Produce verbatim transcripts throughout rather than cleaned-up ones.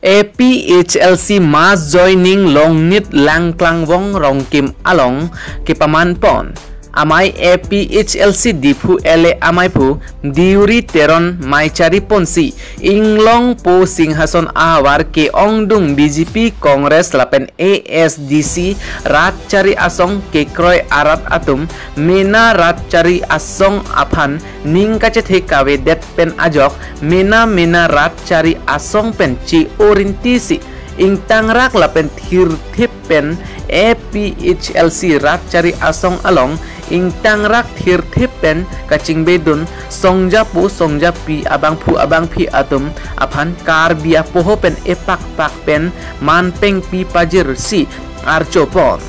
A P H L C mass joining Longnit Langklangvong Rongkim along kepaman pon. Amei A P H L C Diphu L A amei aphu Deuri Teron mei chari ponsi, inglongpo Singhason ahavar ke-ongdung B J P, Congress lapen A S D C rat chari asong kekroi arat atum mena rat chari asong aphan ning kachethe kavedet pen ajok mena mena rat chari asong pen chi-o rinti si ingtangrak lapen thirthip pen A P H L C rat chari asong along ingtangrak thirthip pen kachingbedun songjapo songjapi abangphu abangphi atum aphan Karbi apoho pen epakpak pen manpengpi pajirsi archo pon.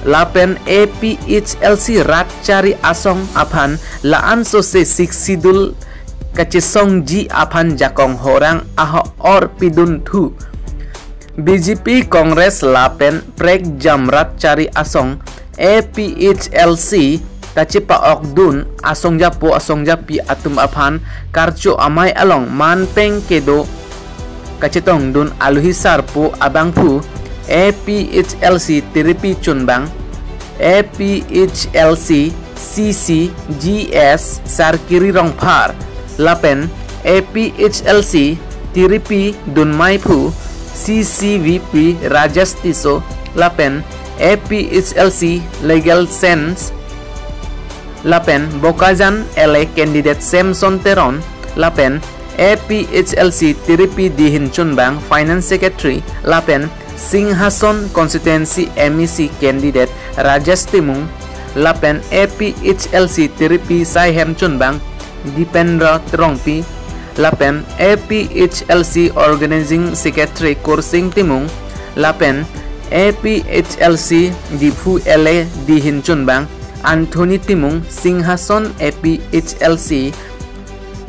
Lapen A P H L C rat chari asong aphan la-an sose Sixth Schedule kachesongji aphan jakong horang ahor pidun thu. B J P, Congress lapen prekjam rat chari asong A P H L C kachepa-okdun asongjapo asongjapi atum aphan karcho amei along manpeng kedo kachetongdun alohi sarpo abangphu A P H L C tiripi chunbang, A P H L C C C G S Sarkiri Rongphar lapen A P H L C tiripi dunmeiphu C C V P Rajesh Tisso lapen A P H L C Legal Sense lapen Bokajan L A candidate Samson Teron lapen A P H L C tiripi dihin chunbang Finance Secretary lapen Singhason Constituency M A C candidate Rajesh Timung lapen A P H L C tiripi saihem chunbang Dipendra Rongpi lapen A P H L C Organizing Secretary Kursing Timung lapen A P H L C Diphu L A dihin chunbang Anthony Timung, Singhason A P H L C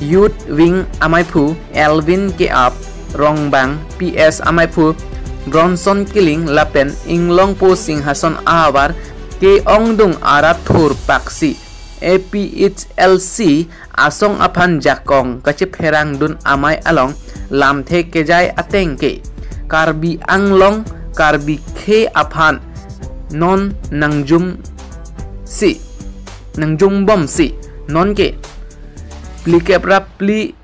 Youth Wing ameiphu Elvin Keap, Rongbang P S ameiphu Bronson Killing lapen inglongpo Singhason ahavar ke-ongdung arat thurpaksi A P H L C asong aphan jakong kachepherangdun amei along lamthe kejai ateng ke Karbi Anglong Karbi khe aphan non nangjumsi nangjumbomsi nonke phlikep ra phli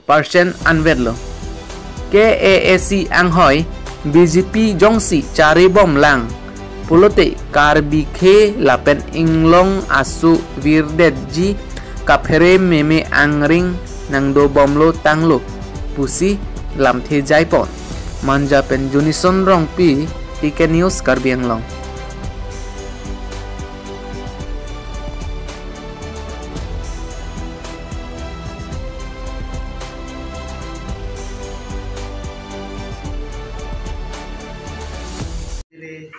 percent anvetlo. K A A C anghoi B J P jongsi charibomlang pulote Karbi khe lapen inglong aso virdetji kaphere meme angring nangdobomlo tanglo pusi lamthe jaipon. Manja pen Junison Rongpi, T K News Karbi Anglong. Neli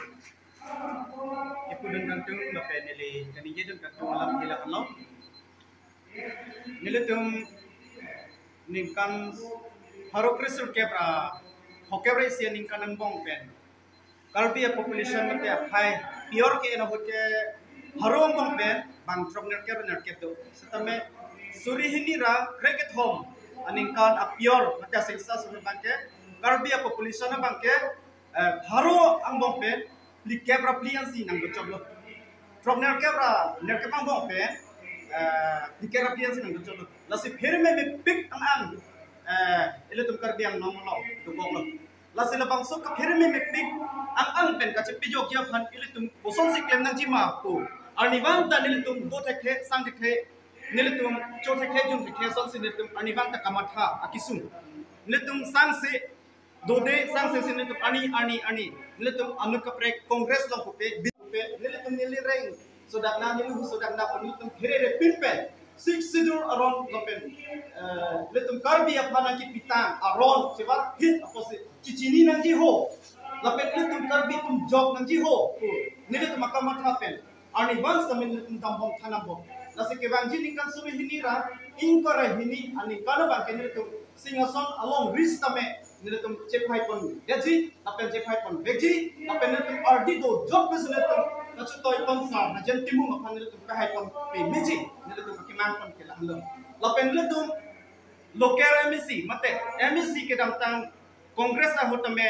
kepudun kantung lapen neli kaningjedun kantung alam hila anlo. Nelitum ningkan pharo kresirkep ra phokep ra isi aningkan angbong pen Karbi a population mate aphai pior ke eno hote pharo angbong pen bang throknerkep nerkep do. Setame suri hini ra krekethom aningkan apior mate a census abangke Karbi a population abangke, eh, pharo angbong pen phlikep ra phli ansi nangdochoklo. Throknerkep ra nerkep angbong pen, eh, phlikep ra phli ansi nangdochoklo. Lasi pherememepik ang ang, eh, ilitum Karbi Anglong along doboklo. Lasi labangso kapherememepik ang ang pen kachepejokji aphan ilitum kosonsi klem nangjima pu arnivang ta nelitum do thekthe, sang thekthe, nelitum cho thekthe, jun thekthe asonsi nelitum arnivang ta kamatha akesung. Nelitum sangse dode, sangse si nelitum arni arni arni nelitum anut kaprek Congress along pupe, bit pupe, nelitum neli reng sodakna, neli hu sodakna pu nelitum pherere pin pen Sixth Schedule aron along pen, eh, nelitum Karbi aphan nangkepitang aron chevar hit apotsi chichini nangji ho. Lapen nelitum Karbi atum jok nangji ho pu nelitum akamatha pen arnivang setame nelitum dambom thanambom. Lasi kevangji ningkan suri hini ra ingkoi ra hini aningkan abangke nelitum Singhason along ri setame nelitum chephai pon detji, lapen chephai pon vekji, lapen nelitum ardi dojok pen si nelitum kachetoi tonsar Rajen Timung aphan nelitum kahai pon pemeji, nelitum akemang pon ke lahenlo. Lapen nelitum local M A C mate M A C kedamtang Congress ahut tame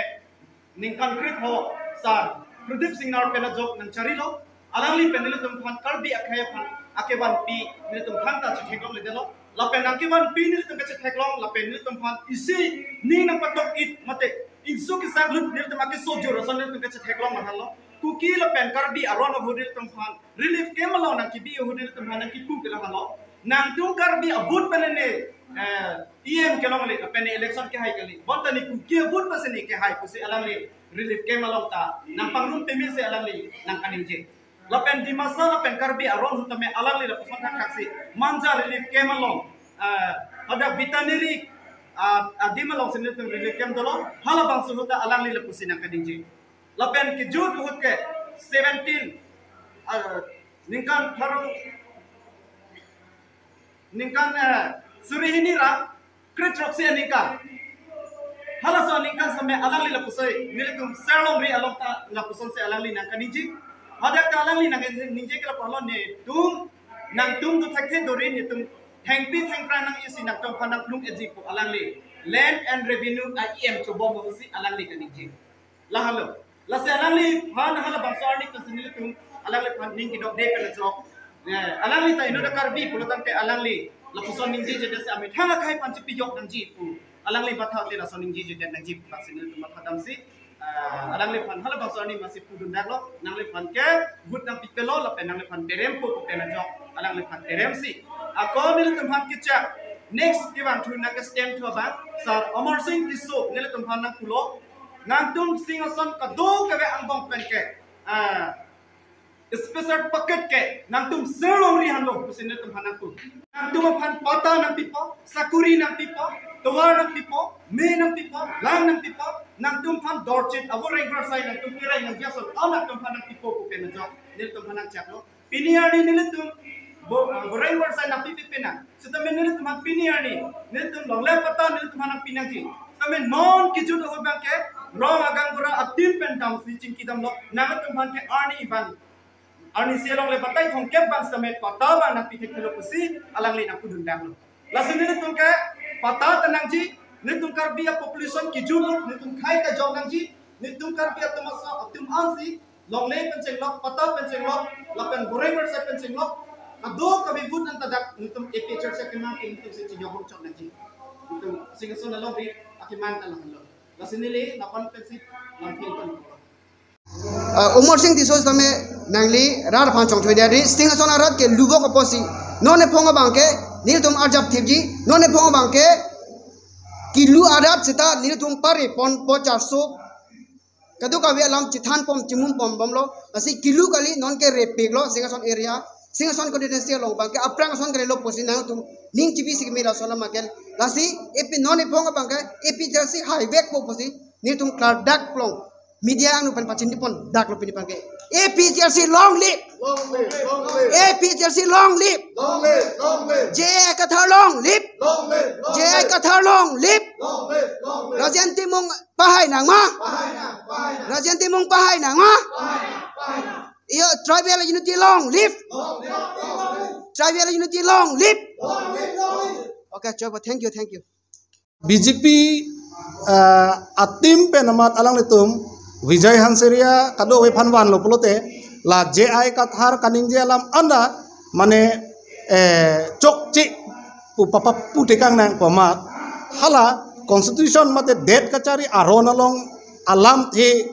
ningkan kretho sar Pradip Singnar pen ajok nangcharilo. Alangli pen nelitum aphan Karbi akhei aphan akevanpi nelitum aphan chetheklongledetlo. Lapen nangkevanpi nelitum kachetheklong, lapen nelitum aphan isi ning nangpatok-it mate ingso kesaklut nelitum akesojur ason nelitum kachetheklong lahenlo. Kuki lapen Karbi aron ahut nelitum aphan relief camp along nangkebi ahut nelitum aphan nangkipu ke lahenlo. Nangtum Karbi a-vote pen ne, eh, E M kelongle, lapen ne election kehai kali. Bonta ne Kuki a-vote pensi ne kehai pusi alangli relief camp along ta nangpangrum pemesi alangli nangkaningje. Lapen Dimasa lapen Karbi aron ahut tame alangli lapuson thakthak si Manja relief camp along, eh, pada veterinary, ah, adim alongsi nelitum relief camp dolo, halabangso ahut ta alangli lapusi nangkaningje. Lapen kejut ahut ke seventeen, ah, ningkan pharo, ningkan, eh, suri hini ra krethrok si aningkan. Halaso aningkan same alangli lapuson nelitum Serlongri along ta lapusonsi alangli nangkaningje. Hadak ta alangli nangkaningje ke lapu-an lo, netum nangtum do thekthe dori, netum thengpi thengphrang nang-isi nangtum aphan nangplung-etji pu alangli Land and Revenue a-E M chobom pusi alangli kaningje. Lahenlo. Lasi alangliphan halabangso arni pensi nelitum alangliphan ning kedokde pen ajok, eh, alangli ta inut a-Karbi pulo tangte alangli lapuson ningjejedet si amethang akhei aphan chepijok nangji pu alangli matha te lason ningjejedet nangji pu lasi nelitum matha damsi, eh, alangliphan halabangso arni masi pudundaklo, nangliphan ke vote nangpipelo lapen nangliphan terempo pu pen ajok alangliphan teremsi. Ako nelitum aphan kechak next kevangthu nangke-stand thu abang Sar Amarsing Tisso nelitum aphan nangpulo, nangtum Singhason kadokave angbong pen ke, ah, special package ke nangtum Serlongri henlo pusi nelitum aphan nangpu. Nangtum aphan patta nangpipo, sakuri nangpipo, tovar nangpipo, me nangpipo, lang nangpipo, nangtum aphan dorchit avo rengvar sai nangtum kereng nangji ason, a nangtum aphan nangpipo pu pen ajok nelitum aphan nangchaklo. Pini arni nelitum bo-, ah, boreng borsai nangpipe penang. Sitame nelitum aphan pini arni nelitum longle patta nelitum aphan nangpi nangji. Sitame non kejut ahut abang ke rong agaonbura a-team pen damsi chingki damlo, nangtum aphan ke arni abang, arnisi along le batai thomkep abang sitame patta abang nangpi thekthelo pusi alangli nangpudundaklo. Lasi nelitum ke patta ta nangji, nelitum Karbi a-population kejut, nelitum khei kejok nangji, nelitum Karbi atum aso, atum ansi longle pen chenglok, patta pen chenglok, lapen boreng borsai pen chenglok, kadokave vote nangtadak nelitum A P H L C akemang ke nelitum si chejok chok nangji. Nelitum Singhason alongri akemang ta lahenlo. Lasi neli lapu-an pensi lamthe pen. Ah, Amarsing Tisso sitame nangli rat aphan chongchoi diya ri, Singhason arat ke lubok apotsi non ephong abang ke nelitum arjap thipji, non ephong abang ke kelu arat seta nelitum pare ponpo charso kadokave alam chethanpom chimum pom bomlo, lasi kelu kali, non ke repiklo Singhason area, Singhason constituency along abang ke aphrang ason kalilo pusi nangtum ning chibisi keme laso alam akel, lasi A P non ephong abang ke A P H L C haivekpo pusi nelitum klardak plong media angno pen pachini pondaklo pini abang ke. A P H L C long live! Long live, long live. A P H L C long live! Long live, long live. J I Kathar long live! Long live, long live. J I Kathar long live! Long live, long live. Rajen Timung pahai nang ma? Pahai nang, pahai nang. Rajen Timung pahai nang ma? Pahai nang, pahai nang. Iyo, tribal unity long live! Long live, long live. Tribal unity long live! Long live, long live. Okay, choba, thank you, thank you. B J P, ah, a-team pen amat alanglitum Vijay Hansaria kadokave aphan vanlo pulote la J I Kathar kaningje alam anta mane, eh, chokche pu papapu tekang nangpo amat hala constitution mate det kachari aron along alamthe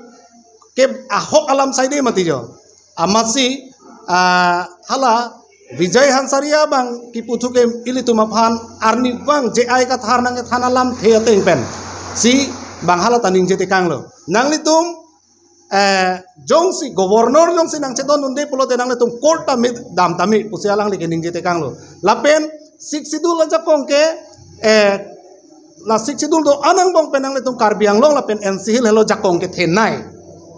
ke ahok alam saide mati jo. Amatsi, ah, hala Vijay Hansaria abang kipu thu ke ilitum aphan arni abang J I Kathar nangkethan alamthe ateng pensi bang hala ta ningje tekanglo. Nanglitum, eh, jongsi governor jongsi nangchedondunde pulote nanglitum court ta me dam tame pusi alangli ke ningje tekanglo. Lapen Sixth Schedule ajakong ke, eh, la Sixth Schedule do-an angbong pen nanglitum Karbi Anglong lapen N C Hills helo jakong kethenei.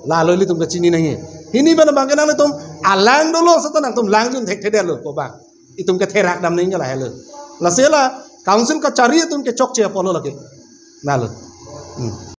Lalo ilitum kachini nangji. Hini pen abang ke nanglitum alang dolo seta nangtum langjun thekthedetlo pu abang. Itum ketherak dam nangji lahelo. Lasi la council kachari atum ke chokche apotlo lake. Lalo. Hmm.